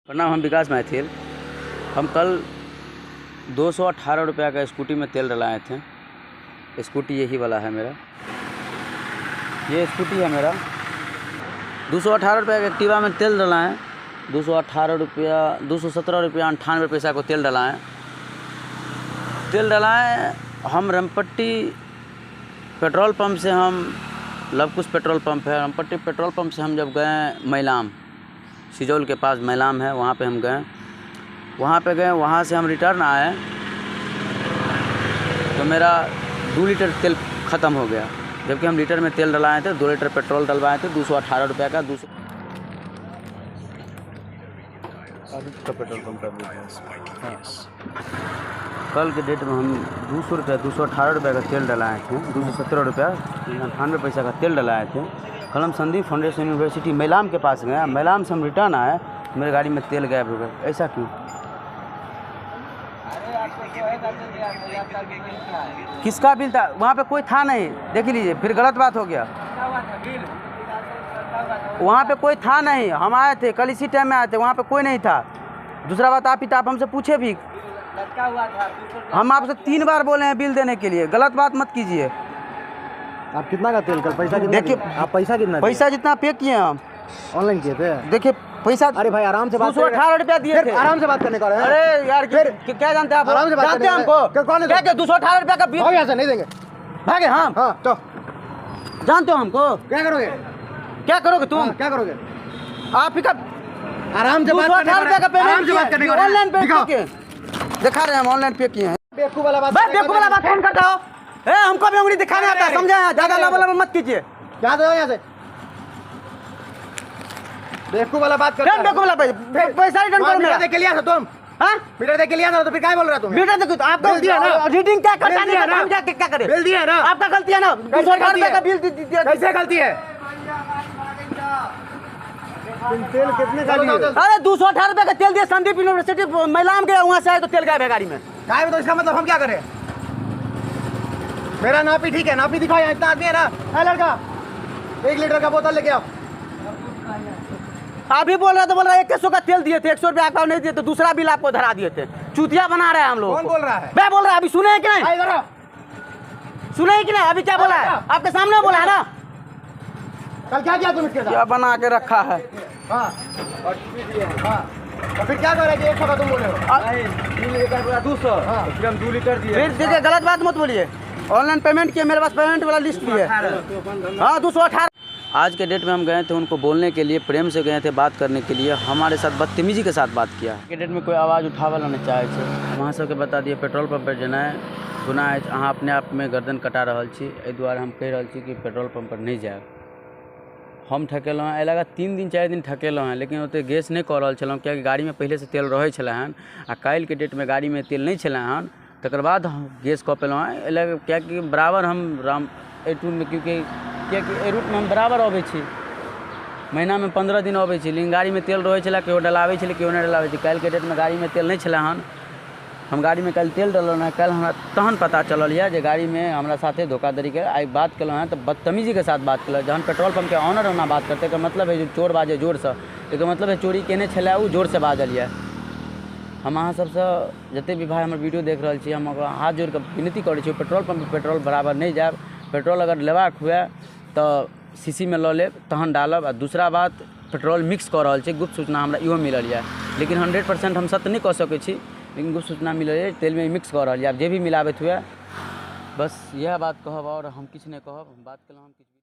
प्रणाम, हम विकास मैथिल। हम कल 218 रुपया का स्कूटी में तेल डलाए थे। स्कूटी यही वाला है मेरा, ये स्कूटी है मेरा। 218 रुपया का एक्टिवा में तेल डलाएँ, 218 रुपया, 217 रुपया 98 पैसा को तेल डलाएँ। तेल डलाएँ हम रामपट्टी पेट्रोल पंप से, हम लवकुश पेट्रोल पंप है, रामपट्टी पेट्रोल पंप से हम जब गए मैलाम, सिजौल के पास मैलाम है, वहाँ पे हम गए, वहाँ पे गए, वहाँ से हम रिटर्न आए तो मेरा 2 लीटर तेल ख़त्म हो गया। जबकि हम लीटर में तेल डलाए थे, 2 लीटर पेट्रोल डलवाए थे 218 रुपये का। 200 का पेट्रोल पंप का बिल है। कल के डेट में हम 200 रुपया, 218 रुपये का तेल डलाए थे, 217 रुपया 98 पैसा का तेल डलाए थे। कल हम संदीप फाउंडेशन यूनिवर्सिटी मैलाम के पास गए, मैलाम से हम रिटर्न आए, मेरे गाड़ी में तेल गायब हो गया। ऐसा क्यों? किसका बिल था? वहाँ पे कोई था नहीं, देख लीजिए, फिर गलत बात हो गया। वहाँ पे कोई था नहीं, हम आए थे कल इसी टाइम में आए थे, वहाँ पे कोई नहीं था। दूसरा बात, आप ही तो आप हमसे पूछे भी, हम आपसे 3 बार बोले हैं बिल देने के लिए। गलत बात मत कीजिए। आप कितना का तेल कल पैसा कितना? देखिए, आप पैसा कितना? पैसा जितना पे किए हम ऑनलाइन किए थे। देखिए पैसा, अरे भाई आराम से बात, 218 रुपया दिए थे। आराम से बात करने का। अरे यार फिर क्या जानते हैं आप? आराम से बात जानते हैं हमको? कौन है? क्या 218 रुपया का बिल यहाँ से नहीं देंगे। भागे हम? हाँ तो जानते हो हमको? क्या करोगे? क्या करोगे तुम? क्या करोगे आप ही का? आराम से बात करने रुपया का आराम से बात करने का। ऑनलाइन पे किए, दिखा रहे हैं हम ऑनलाइन पे किए हैं। बेवकूफ वाला बात, बेवकूफ वाला बात कौन करता हो? ए हमको भी उंगली दिखाने आता है, समझे? ज्यादा लबा लबा मत कीजिए। क्या दो यहाँ से बेवकूफ वाला बात करता है। बेवकूफ वाला पैसा रिटर्न करो मेरा। मीटर देख के लिया था तुम? हां मीटर देख के लिया था तो फिर क्या बोल रहा तुम? मीटर देखो तो आपका बिल दिया ना, रीडिंग क्या करता नहीं हम जाके क्या करें? बिल दिया ना, आपका गलती है ना। 218 रुपए का बिल दिया, कैसे गलती है? तेल कितने का दिए? अरे 218 रुपए का तेल दिया, संदीप यूनिवर्सिटी मैलाम गया, वहाँ से आए तो तेल गायब है गाड़ी में। गायब तो इसका मतलब हम क्या करें? मेरा नापी ठीक है, नापी दिखाओ, यहाँ इतना आदमी है ना। है लड़का, 1 लीटर का बोतल लेके आओ। अभी बोल रहा तो बोल रहा 2100 का तेल दिए थे, 100 रुपया आपका नहीं दिए तो दूसरा बिल आपको धरा दिए थे। चूतिया बना रहा है हम लोग। कौन बोल रहा है? मैं बोल रहा, अभी सुने हैं कि नहीं? सुने हैं कि नहीं? अभी क्या बोला है आपके सामने बोला है ना? कल क्या किया तुम इसके साथ? क्या बना के रखा है? हाँ। तो फिर क्या कर रहे हैं? 100 का तुम बोले हो, 200, फिर हम 2 लीटर दिए। फिर देखिए गलत बात मत बोलिए। ऑनलाइन पेमेंट किया, मेरे पास पेमेंट वाला लिस्ट भी है। हाँ 218। आज के डेट में हम गए थे उनको बोलने के लिए, प्रेम से गए थे बात करने के लिए, हमारे साथ बदतमीजी के साथ बात किया। के डेट में कोई आवाज़ उठावला नहीं चाहे छै। वहाँ सबके बता दिए पेट्रोल पंप पर जेनाइ गुनाह अछि, अहाँ अपने आप में गर्दन कटा रहल छी। एहि दुआरे हम कहि रहल छी कि पेट्रोल पंप पर नहीं जायब। हम ठकेलहुँ हँ, एहि लगा 3 दिन 4 दिन ठकेलहुँ हँ, लेकिन ओतेक गैस नहि कऽ रहल छलहुँ, कियाकि गाड़ीमे पहिलेसँ तेल रहै छलै हन आ काल्हिके डेटमे गाड़ीमे तेल नहि छलै हन, तकर बाद हम गैस कऽ पेलहुँ हँ। एहि लए कियाकि बराबर हम राम एहि टूरमे कियाकि एहि रूटमे हम बराबर अबै छी, महीनामे 15 दिन अबै छी, लेकिन गाड़ीमे तेल रहै छलै, केओ डलाबै छलै केओ नहि डलाबै छै। काल्हिके डेटमे गाड़ीमे तेल नहि छलै हन, हम गाड़ीमे काल्हि तेल डललहुँ हँ। काल्हि हमरा तहन पता चलल यऽ जे गाड़ीमे हमरा साथे धोखाधड़ी के आइ बात केलहुँ हँ तऽ बदतमीजीके साथ बात केलहुँ। जहन पेट्रोल पम्पके ऑनर ओना बात करतै, एकर मतलब है जे चोर बाजै जोरसँ, एकर मतलब है चोरी केने छलै ओ जोरसँ बाजल यऽ। हम अहाँ सबसँ जतेक भी भाइ हमर वीडियो देख रहल छी, हम ओकरा हाथ जोड़िकऽ विनती करै छी, पेट्रोल पम्प पर पेट्रोल बराबर नहि जायब। पेट्रोल अगर लेबाक हुए तऽ शीशीमे लऽ लेब तहन डालब। आ दूसरा बात, पेट्रोल मिक्स कऽ रहल छै, गुप्त सूचना हमरा इहो मिलल यऽ, लेकिन 100% हम सत्य नहि कऽ सकै छी, लेकिन गुप्त सूचना मिलल यऽ तेलमे मिक्स कऽ रहल यऽ। आब जे भी मिलाबैत हुए, बस इएह बात कहब और हम किछु नहि कहब। हम बात केलहुँ हम किछु।